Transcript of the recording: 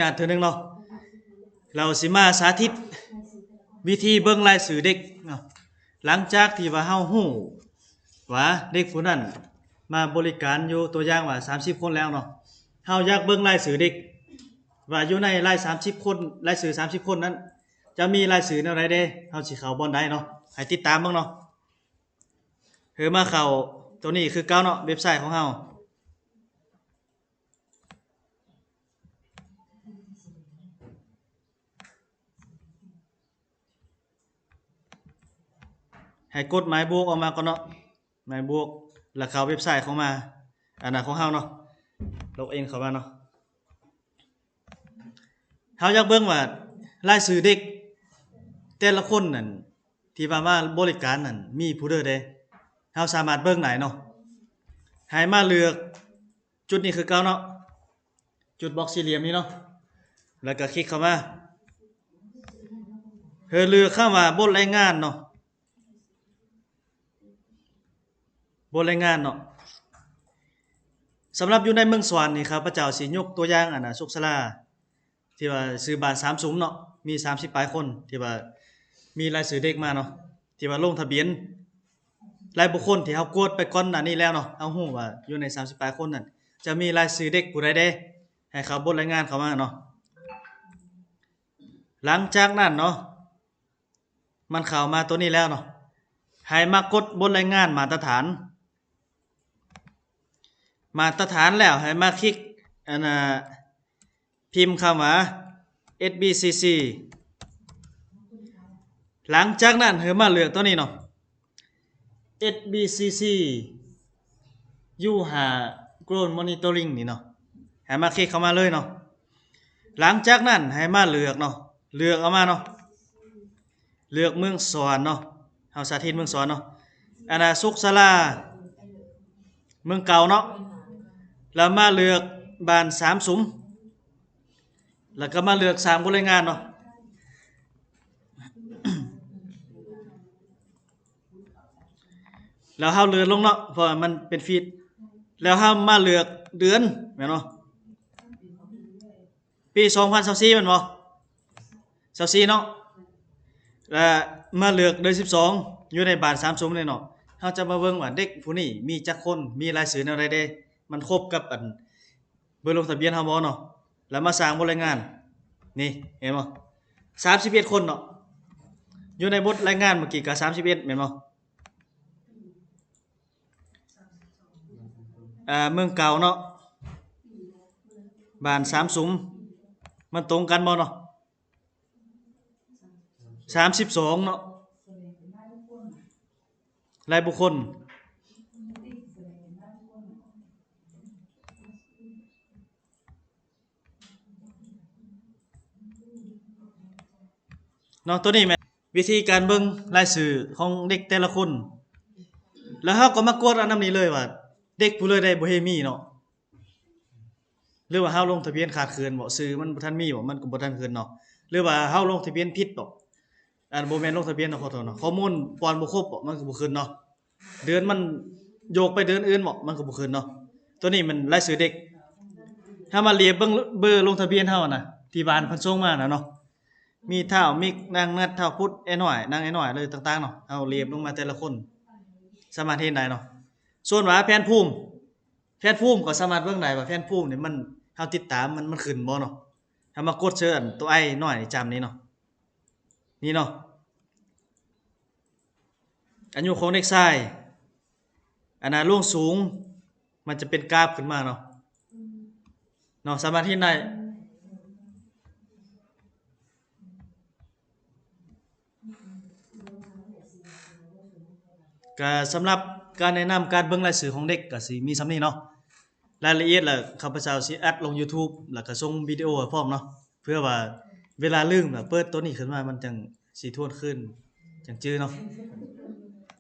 ຍາດເທື່ອໜຶ່ງເນາະ ລາວຊິມາສາທິດວິທີເບິ່ງລາຍຊື່ເດັກເນາະ. ຫຼັງຈາກທີ່ວ່າເຮົາຮູ້ວ່າເດັກຜູ້ນັ້ນມາບໍລິການຢູ່ ຕົວຢ່າງວ່າສາມສິບຄົນແລ້ວເນາະ, ເຮົາຢາກເບິ່ງລາຍຊື່ເດັກວ່າຢູ່ໃນລາຍສາມສິບຄົນ ລາຍຊື່ສາມສິບຄົນນັ້ນ ຈະມີລາຍຊື່ແນວໃດແດ່? ເຮົາຊິເຂົ້າບ່ອນໃດເນາະ? ໃຫ້ຕິດຕາມເບິ່ງເນາະ. ເອີ ມາເຂົ້າໂຕນີ້ຄືເກົ່າເນາະ, ເວັບໄຊຂອງເຮົາ. ໃຫ້ກົດໝາຍບວກອອກມາກ່ອນເນາະ, ໝາຍບວກ ແລ້ວເຂົ້າເວັບໄຊຂອງມາ ອັນນັ້ນຂອງເຮົາເນາະ, ລັອກອິນເຂົ້າມາເນາະ. ເຮົາຢາກເບິ່ງວ່າລາຍຊື່ເດັກແຕ່ລະຄົນນັ້ນ ທີ່ວ່າມາບໍລິການນັ້ນ ມີຜູ້ໃດແດ່? ເຮົາສາມາດເບິ່ງໄດ້ເນາະ. ໃຫ້ມາເລືອກຈຸດນີ້ຄືເກົ່າເນາະ, ຈຸດບອກສີ່ຫຼ່ຽມນີ້ເນາະ, ແລ້ວກໍຄລິກເຂົ້າມາ. ເຮົາເລືອກຄຳວ່າບົດລາຍງານເນາະ. ບົດລາຍງານເນາະ. ສຳລັບຢູ່ໃນເມືອງສວນນີ້ ຂ້າພະເຈົ້າຊິຍົກຕົວຢ່າງ ອັນນ່າ ສຸກສາລາ ທີ່ວ່າຊື່ບ້ານສາມສຸມເນາະ, ມີສາມສິບປາຍຄົນທີ່ວ່າມີລາຍຊື່ເດັກມາເນາະ, ທີ່ວ່າລົງທະບຽນລາຍບຸກຄົນທີ່ເຮົາກວດໄປກ່ອນໜ້ານີ້ແລ້ວເນາະ. ເຮົາຮູ້ວ່າຢູ່ໃນສາມສິບປາຍຄົນນັ້ນ ຈະມີລາຍຊື່ເດັກຜູ້ໃດແດ່? ໃຫ້ເຂົາບົດລາຍງານເຂົ້າມາເນາະ. ຫຼັງຈາກນັ້ນເນາະ ມັນເຂົ້າມາຕົວນີ້ແລ້ວເນາະ, ໃຫ້ມາກົດບົດລາຍງານມາດຕະຖານ, ມາດຕະຖານແລ້ວໃຫ້ມາຄລິກ ອັນນ່າ ພິມຄຳວ່າ ເອັສບີຊີຊີ. ຫຼັງຈາກນັ້ນໃຫ້ມາເລືອກຕົວນີ້ເນາະ. ເອັສບີຊີຊີ ຢູຮາ ໂກລ ມໍນິເຕີຣິງ ນີ້ເນາະ, ໃຫ້ມາຄລິກເຂົ້າມາເລີຍເນາະ. ຫຼັງຈາກນັ້ນໃຫ້ມາເລືອກເນາະ, ເລືອກເອົາມາເນາະ, ເລືອກເມືອງສວນເນາະ, ເຮົາສາທິດເມືອງສວນເນາະ, ອັນນ່າ ສຸກສາລາ ເມືອງເກົ່າເນາະ, ແລ້ວມາເລືອກບ້ານສາມສຸມ. ແລ້ວກໍມາເລືອກສ້າງບົດລາຍງານເນາະ, ແລ້ວເຮົາເລື່ອນລົງເນາະ ເພາະວ່າມັນເປັນຟີດ, ແລ້ວເຮົາມາເລືອກເດືອນ ແມ່ນບໍ່? ປີສອງພັນຊາວສີ່ ແມ່ນບໍ່? ຊາວສີ່ເນາະ, ແລ້ວມາເລືອກເດືອນສິບສອງ ຢູ່ໃນບ້ານສາມສຸມນີ້ເນາະ. ເຮົາຈະມາເບິ່ງວ່າເດັກຜູ້ນີ້ມີຈັກຄົນ ມີລາຍຊື່ແນວໃດແດ່, ມັນຄົບກັບອັນ ເບີລົງທະບຽນເຮົາບໍ່ເນາະ, ແລ້ວມາສ້າງບົດລາຍງານ ນີ້ ເຫັນບໍ່? ສາມສິບເອັດຄົນເນາະ, ຢູ່ໃນບົດລາຍງານເມື່ອກີ້ກໍສາມສິບເອັດ ແມ່ນບໍ່? ເອີ ເມືອງເກົ່າເນາະ, ບ້ານສາມສຸມ ມັນຕົງກັນບໍ່ເນາະ? ສາມສິບສອງເນາະ, ລາຍບຸກຄົນເນາະ. ໂຕນີ້ແມ່ນວິທີການເບິ່ງລາຍຊື່ຂອງເດັກແຕ່ລະຄົນ, ແລ້ວເຮົາກໍມາກວດເອົານຳນີ້ເລີຍວ່າ ເດັກຜູ້ໃດບໍ່ເຫັນມີເນາະ. ຫຼືວ່າເຮົາລົງທະບຽນຂາດເຂີນບໍ? ຊື່ມັນບໍ່ທັນມີບໍ? ມັນກໍບໍ່ທັນຂຶ້ນເນາະ. ຫຼືວ່າເຮົາລົງທະບຽນຜິດບໍ? ອັນ ບໍ່ແມ່ນລົງທະບຽນເນາະ, ຂໍໂທດເນາະ, ຂໍ້ມູນປ້ອນບໍ່ຄົບບໍ? ມັນກໍບໍ່ຂຶ້ນເນາະ. ເດືອນມັນໂຍກໄປເດືອນອື່ນບໍ? ມັນກໍບໍ່ຂຶ້ນເນາະ. ໂຕນີ້ມັນລາຍຊື່ເດັກ, ເຮົາມາລຽບເບິ່ງເບີລົງທະບຽນເຮົານະ ທີ່ບ້ານເພິ່ນສົ່ງມານະເນາະ. ມີທ້າວມິກ, ນາງນັດ, ທ້າວພຸດ, ອ້າຍນ້ອຍ, ນາງອ້າຍນ້ອຍ ຫຼືຕ່າງໆເນາະ. ເຮົາລຽບລົງມາແຕ່ລະຄົນ ສາມາດເຫັນໄດ້ເນາະ. ສ່ວນວ່າແຜນພູມ, ແຜນພູມກໍສາມາດເບິ່ງໄດ້ວ່າແຜນພູມນີ້ມັນ ເຮົາຕິດຕາມມັນ ມັນຂຶ້ນບໍ່ເນາະ. ເຮົາມາກົດໃສ່ອັນໂຕໄອນ້ອຍນີ້ ຈ້ຳນີ້ເນາະ, ນີ້ເນາະ. ອາຍຸຂອງເດັກຊາຍ ອັນນ່າ ລວງສູງ ມັນຈະເປັນກາບຂຶ້ນມາເນາະ, ເນາະ, ສາມາດເຫັນໄດ້. ກະສຳລັບການແນະນຳການເບິ່ງລາຍຊື່ຂອງເດັກກະຊິມີສ່ຳນີ້ເນາະ. ລາຍລະອຽດລະຂ້າພະເຈົ້າຊິອັດລົງຢູທູບ ລະກະສົ່ງວິດີໂອໃຫ້ພ້ອມເນາະ, ເພື່ອວ່າເວລາລືມລະເປີດໂຕນີ້ຂຶ້ນມາ ມັນຈັ່ງຊິທວນຄືນ ຈັ່ງຈື່ເນາະ.